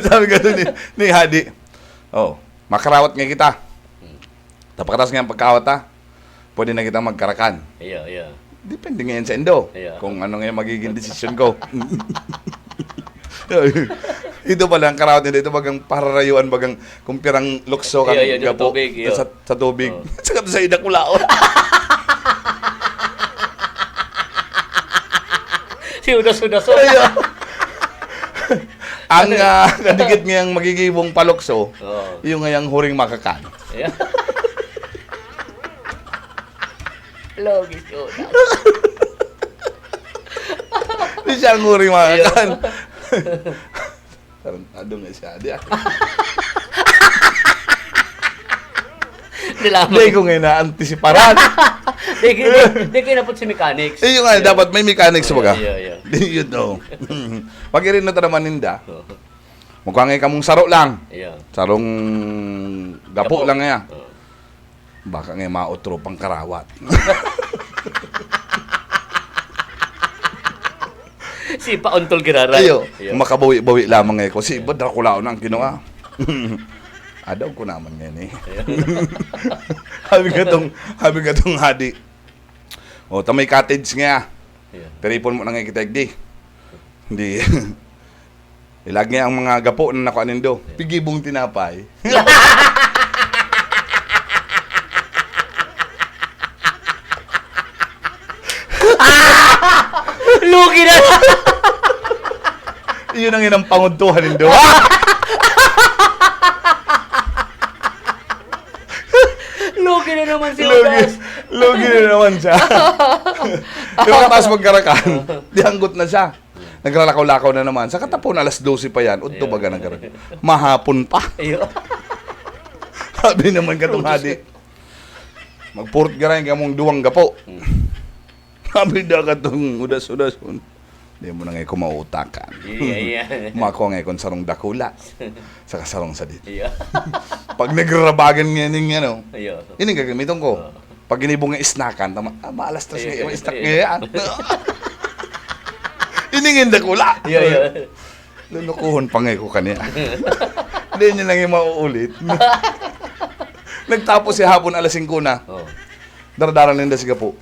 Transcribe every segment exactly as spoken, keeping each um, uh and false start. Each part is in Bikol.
Sabi ka ni, ni Hadi, "Oh, makarawat nga kita. Tapakatas nga ang pagkawat, ha? Pwede na kita magkarakan." Iya, iya. Depende ngayon sa indo, iya, kung ano nga yung magiging desisyon ko. Ito pala, ang karawat nila, ito bagang pararayuan, bagang kung pirang lukso kang, iya, iya, gapo tubig, iya, sa, sa tubig. Oo. Saka sa ida kulaon. Si udas-udas, oh. Iya. Ang, ah, kadikit ngayang magigibong palukso, oo, yung ngayang huring makakan. Iya. Logi siya. Di siya ang huring makakan. Tarantado nga siya. Di ako. Di lang. Di ko nga inaantisiparan. Di, di, di, di ko inapot si mechanics. Eh, yun nga, iya, dapat may mechanics, baga. Iya, iya. Di, yun, no. Pag irinot naman ninda, oo, magkangay kamong saro lang. Iya. Sarong gapo, gapo lang, iya. Oo. Baka nga maotro pang karawat. Si Paontol Giraray. Iyo, iyo, makabawi-bawi lamang eh ko. Si, iyo, Iba Dracula na ang kinuha. Adaw ko naman ngayon eh. Iyo. Sabi nga tong, sabi nga tong hadi. O, ta may cottage nga. Iyo. Tiripon mo na nga kita, igdi. Hindi. Ilag niya ang mga gapo na nakuha nindo. Pigibong tinapay. Lugi na! Iyon ang inang pangudtuhan nindo. Lugi na naman si Lugi, Judas. Lugi na naman siya. Pero ang taas magkarakan, di hanggot na siya. Nagralakaw-lakaw na naman. Sa katapon, alas dose pa yan. Udto baga nagkarakan. Mahapon pa. Iyo. Sabi naman katong hadi, "Magpurot garay kamong duwang gapo." Hmm. Sabi daw katong udas-udas, "Di mo na ngay ko mautakan." Iya, iya. Mako ngay kon sarong dakula. Saka sarong sadit. Iya. Pag nagrarabagan nga ning ano, iyo, ini gagamiton ko. Oo. Pag ginibong nga isnakan, tama, ah, maalas tas iya, nga, iya, snack iya, nga yan. Ini nga dakula. Iya, iya. Lulukuhon pa nga ko kaniya. Hindi niya lang yung mauulit. Nagtapos si hapon alas singko na. Oo. Daradara ninda si Gapo.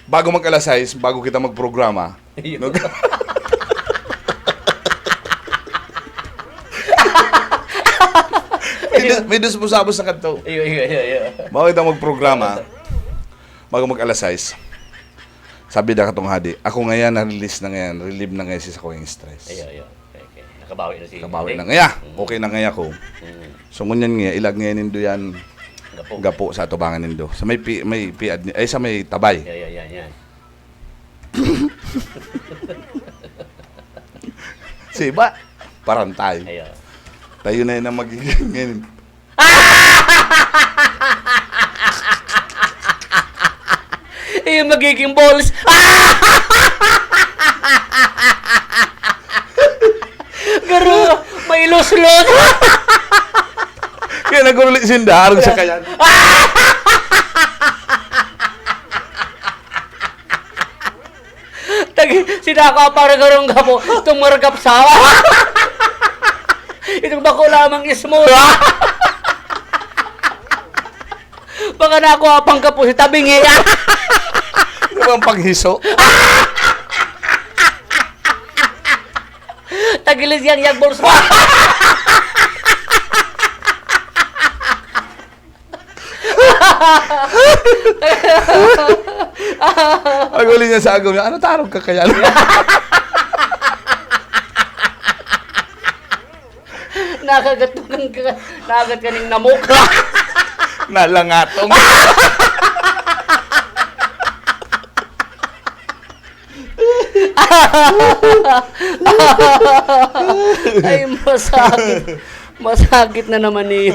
Bago mag alas sais, bago kita magprograma, iyo, nag-, may du-, may dos busabos na kadto. Iyo, iyo, iyo, iyo. Bago kita magprograma, bago mag alas sais, sabi da katong hadi, "Ako ngayon, na-release na ngayon, relieve na ngayon si sakuyang stress." Iyo, iyo. Okay, okay. Nakabawi na si Nakabawi Hadi. Na ngaya. Mm. Okay na ngaya ko. Mm. So, ngunyan ngaya, ilag ngaya nindo yan, gapo, gapo sa atubangan nindo. Sa may pi-, may piad ni-, ay, sa may tabay. Yeah, yeah, yeah, yeah. Siba, parantay. Ayo. Tayo na yun ang magiging ngayon. Yung magiging balls. Garo, may luslos. Kaya naguruli sinda, arog sa kayan. Tagi, sinako ang parang garong gapo, itong maragap sawa. Itong bako lamang ismo. Baka na ako apang gapo si tabing eh. Ano bang paghiso? Tagilid yang yagbol sa Ang huli niya sa agom niya, "Ano tarog ka kaya?" Nakagat ka, nakagat ka ning namok. Nalangatong. Ay, masakit. Masakit na naman eh.